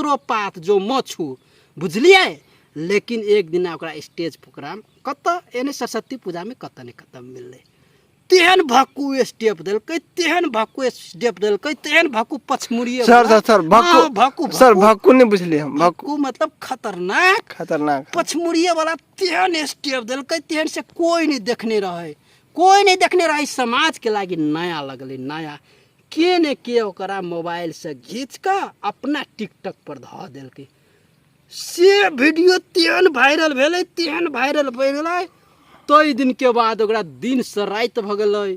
हमरो पात जो म छु बुझलियै। लेकिन एक दिना ओकरा स्टेज प्रोग्राम कतऽ एने सरस्वती पूजामे कतऽ ने कतऽ मिललै, तेहन भक्कू स्टेप देलकै, तेहन भक्कू स्टेप देलकै, तेहन भक्कू पछमुड़िए सर सर सर भक्कू, हाँ, भक्कू, सर भक्कू नहीं बुझलिए हम, भक्कू भक्कू मतलब खतरनाक, खतरनाक पछमुड़िए वाला तेहन स्टेप देलकै, तेहन से कोई नहीं देखने रहे, कोई नहीं देखने रहे। समाज के लागी नया लगलै, नया के ने के ओकरा मोबाइल से घीच कऽ अपना टिकटॉक पर धऽ देलकै। से वीडियो तेहन वायरल भेलै, तेहन वायरल भेलै, ताहि दिनके बाद ओकरा दिनसँ राति भऽ गेलै,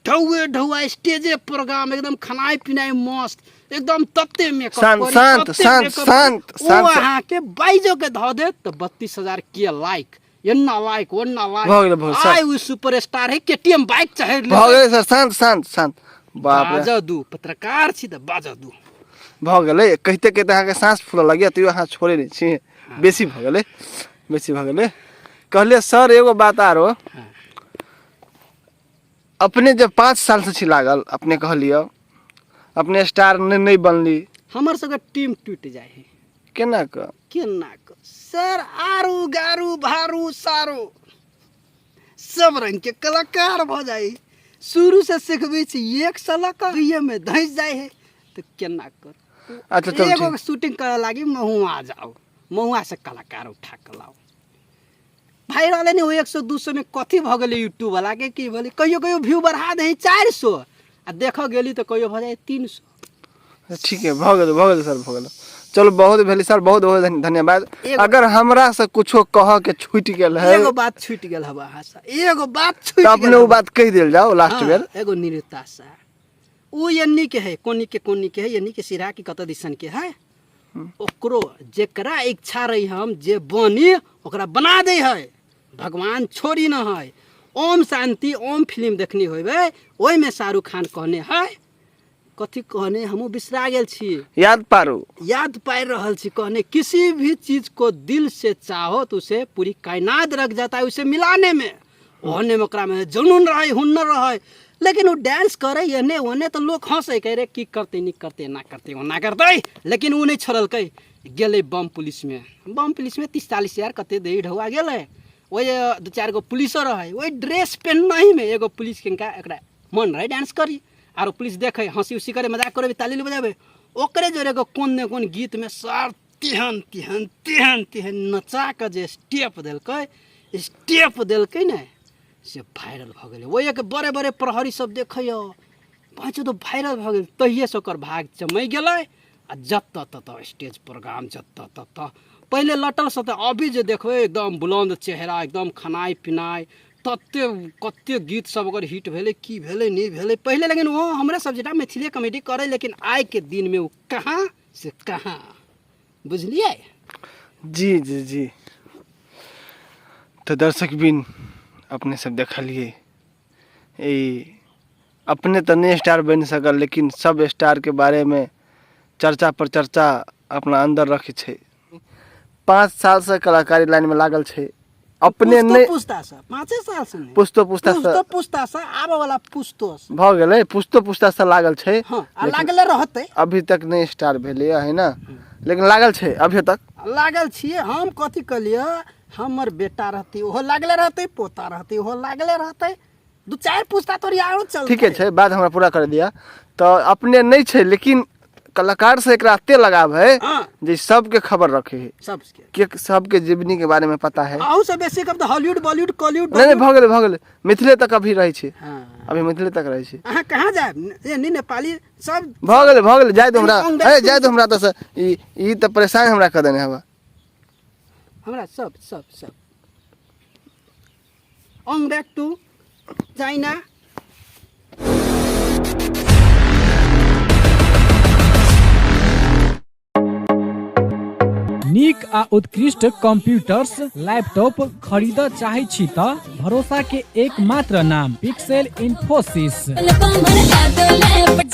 ढौए ढौआ स्टेजे प्रोग्राम, एकदम खेनाइ पिनाइ मस्त, एकदम तते मेकअप शांत, करी, शांत, तते शांत, मेकअप शांत, करी, ओ शांत। अहाँके बाइजोके धऽ देत तऽ 32,000 के लाइक, एन्ना लाइक ओन्ना लाइक। भऽ गेलै, भऽ गेलै, आइ ओ सुपर स्टार है, केटीएम बाइक चढ़ि भऽ गेलै सर, शांत शांत शांत, बाप रे। बाजऽ दू, पत्रकार छी तऽ बाजऽ दू। भऽ गेलै, कहिते कहिते अहाँके साँस फूलऽ लगैए, तैयो अहाँ छोड़ै नहि छी, बेसी भऽ गेलै, बेसी भऽ गेलै। कहलियै सर एगो बात आरो, अपने जे 5 सालसँ छी लागल, अपने कहलियै अपने स्टार नहि बनली, हमर सबके टीम टूटि जाइ है। केना कऽ? केना कऽ सर, आरू गारू भारू सारू सब रंग के कलाकार भऽ जाइ, शुरू से सिखबै छी 1 से लऽ कऽ दुइये में धंसि जाइ है, तऽ केना कर? अच्छा, चल, एगो ठीक। शूटिंग करऽ लागी महुआ जाओ, महुआ से कलाकार उठा कऽ लाओ। भाई रहलै ने, ओ 100 200 में कथी भऽ गेलै यूट्यूब वाला के, की भेलै, कहियो कहियो व्यू बढ़ा दै 400 आ देखऽ गेली तऽ कहियो भऽ जाइ 300। ठीक है, भऽ गेलै, भऽ गेलै सर, भऽ गेलै, चलू बहुत भेलै सर, बहुत बहुत धन्यवाद। अगर हमरा से कुछो कह के छूटि गेल है, एगो बात छूटि गेल हवा अहाँ से, एगो बात छूटि तऽ अपने गेल ओ हवा। बात कहि देल जाओ लास्ट हाँ, बेर। एगो निरुता सा उ एन्नी के है, कोनी के, कोनी के है, एन्नी के सिरा की कतऽ दिसन के है, ओकरो जेकरा इच्छा रही हम जे बनी ओकरा बना दे है भगवान, छोड़ी न है। ओम शांति ओम फिल्म देखनी होबे, ओहिमे शाहरुख खान कहने है, कथी कहने हमहूँ बिसरा गेल छी, याद पारू, याद पारि रहल छी, कहने किसी भी चीज को दिल से चाहो तो उसे पूरी कायनात रख जाता है उसे मिलाने में। ओहने में ओकरा में जुनून रहे, हुनर रहे, लेकिन वो डांस करे एने ओने तो लोग हंसे, कहे रे की करते, नहीं करते, ना करते, ओना करते, लेकिन वो नहीं छोड़लकै, गेलै बम पुलिस में, बम पुलिस में 30-40 हजार कते दे ढौआ गेलै। ओहि 2-4 गो पुलिसो रहे, ओहि ड्रेस पेन्हही में एगो पुलिस के एकरा मन रहे डांस करी, आरो पुलिस देखे हंसी उसी करे, मजाक करे, ताली बजाबे, ओकरे जोरे एगो कोन ने कोन गीत में सर तेहन तेहन तेहन तेहन नचा कऽ जे स्टेप देलकै, स्टेप देलकै ने से वायरल भऽ गेलै। ओहि के बड़े बड़े प्रहरी सब देखैए, पाँचो तऽ वायरल भऽ गेल, तहिएसँ ओकर भाग चमकि गेलै आ जतऽ ततऽ स्टेज प्रोग्राम, जतऽ ततऽ पहिले लटल से तऽ अभी जे देखबै एकदम बुलन्द चेहरा, एकदम खेनाइ पिनाइ, तते कते गीत सब ओकर हिट भेलै, की भेलै नहि भेलै पहिले, लेकिन ओ हमरे सब जेटा मैथिलीए कॉमेडी करै, लेकिन आइके दिनमे ओ कहाँ से कहाँ, बुझलियै? जी जी जी। तऽ दर्शक बिन अपने सब देखलियै, ई अपने तऽ नहि स्टार बनि सकल, लेकिन सब स्टारके बारेमे चर्चा पर चर्चा अपना अन्दर रखै छै। 5 सालसँ कलाकारी लाइनमे लागल छै अपने, पुस्तो नहि पुस्ता से 5 साल से नहि, पुस्तो पुस्ता से, पुस्तो पुस्ता से आबऽ वाला पुस्तो से भऽ गेलै, पुस्तो पुस्ता से लागल छै। हाँ, आ लागले रहतै। अभी तक नहि स्टार भेलैए है ने, लेकिन लागल छै अभी तक लागल छियै। हम कथी कहलियै, हमर बेटा रहतै ओहो लागले रहतै, पोता रहतै ओहो लागले रहतै, 2-4 पुस्ता तोरी आरो चलतै। ठीके छै, बात हमरा पूरा कर दिया। तऽ अपने नहि छै, लेकिन कलाकार से एकरा एते लगाव है जे सबके खबर रखे है, सबके के सबके जीवनी के बारे में पता है। अहू से बेसी कब तऽ हॉलीवुड बॉलीवुड कॉलीवुड। नहीं नहीं, भऽ गेलै, भऽ गेलै, मिथिले तक अभी रहै छै। हाँ। अभी मिथिले तक रहै छै। अहाँ कहाँ जायब, ए नहीं नेपाली सब। भऽ गेलै, भऽ गेलै, जाय दो हमरा, अंग ए जाय दो हमरा तऽ से, ई तऽ परेशान हमरा कऽ देने हवा। हमरा सब सब सब on back to China. नीक आ उत्कृष्ट कंप्यूटर्स लैपटॉप खरीदऽ चाहै छी तऽ भरोसा के एकमात्र नाम पिक्सेल इन्फोसिस।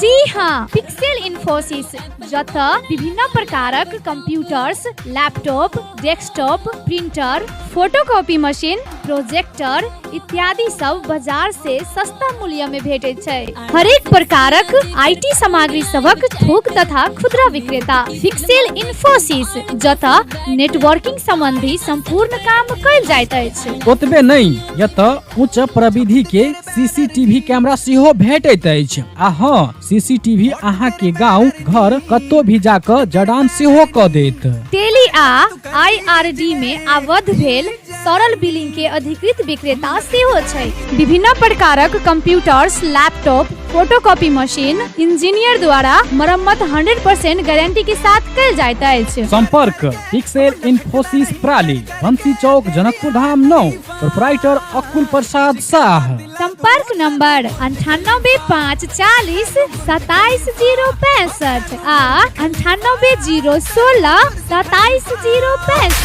जी हाँ, पिक्सेल इन्फोसिस, जतऽ विभिन्न प्रकारक computers, laptop, desktop, printer, photocopy machine, projector इत्यादि सब बाजार से सस्ता मूल्य में भेटैत छै। हरेक प्रकारक IT सामग्री सभक थोक तथा खुदरा विक्रेता पिक्सेल इन्फोसिस, जतऽ नेटवर्किंग संबंधी संपूर्ण काम कयल जाइत अछि। ओतबे नहि, एतऽ उच्च प्रविधि के सीसीटीवी कैमरा सेहो भेटैत अछि। आ हँ, सीसीटीवी अहाँ के गांव घर कतौ भी जाकऽ जड़ान सेहो कऽ देत। टेली आ आईआरडी में आबद्ध भेल सरल बिलिंग के अधिकृत विक्रेता सेहो छै। विभिन्न प्रकारक computers, laptop, photocopy machine engineer द्वारा मरम्मत 100% गारंटी के साथ कयल जाइत अछि। संपर्क पिक्सेल इन्फोसिस प्राली, बंसी चौक, जनकपुर धाम 9, प्रोपराइटर अकुल प्रसाद शाह। संपर्क नंबर 98 5 40 27 0 65 आ 98 0 16 27 0 65।